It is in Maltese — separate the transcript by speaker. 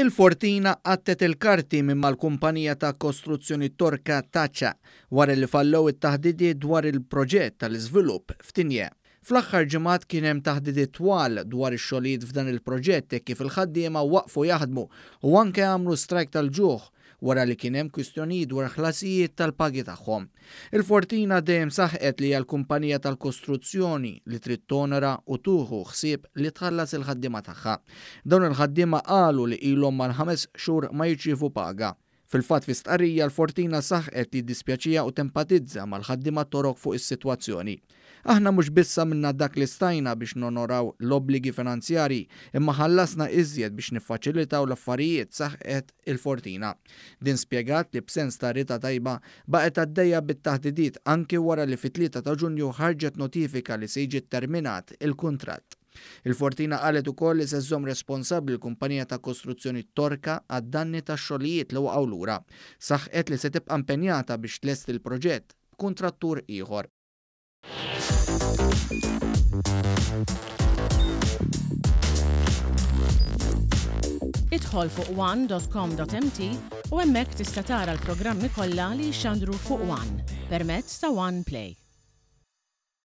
Speaker 1: Il-Fortina qattet il-karti minn mal-kumpanija ta' kostruzzjoni Torka Taca wara li fallew it-taħdidiet dwar il-proġett tal-iżvilupp f'Tignè. Fl-aħħar ġimgħat kien hemm taħdidiet twal dwar ix-xogħlijiet f'dan il-proġett hekk kif il-ħaddiema waqfu jaħdmu u anke għamlu strajk tal-ġuħ wara li kien hemm kwistjonijiet dwar ħlasijiet tal-pagi tagħhom. Il-Fortina dejjem saħqet li hija l-kumpanija tal-kostruzzjoni li trid tonora u tuħu ħsieb li tħallas il-ħaddiema tagħha. Dawn il-ħaddiema qalu li ilhom mal-ħames xhur ma jirċievu paga. Fil-fatt fi stqarrija l-Fortina saħqet li jiddispjaċiha u tempatizza mal-ħaddiema Torok fuq is-sitwazzjoni. Aħna mhux biss għamilna dak li stajna biex nonoraw l-obbligi finanzjarji, imma ħallasna iżjed biex niffaċilitaw l-affarijiet, saħqet il-Fortina. Din spjegat li b'sens ta' rieda tajba baqgħet għaddejja bit-taħdidiet anki wara li fit-3 ta' Ġunju ħarġet notifika li se jiġi tterminat il-kuntratt. Il-Fortina qalet ukoll li se żżomm responsabbli l-kumpanija ta' kostruzzjoni Torka għad-danni tax-xogħlijiet li waqgħu lura. Saħqet li se tibqa' impenjata biex tlesti l-proġett b'kuntrattur ieħor.
Speaker 2: Idħol fuq one.com.mt u hemmhekk tista' tara l-programmi kollha li jixxandru fuq One permezz ta' One Play.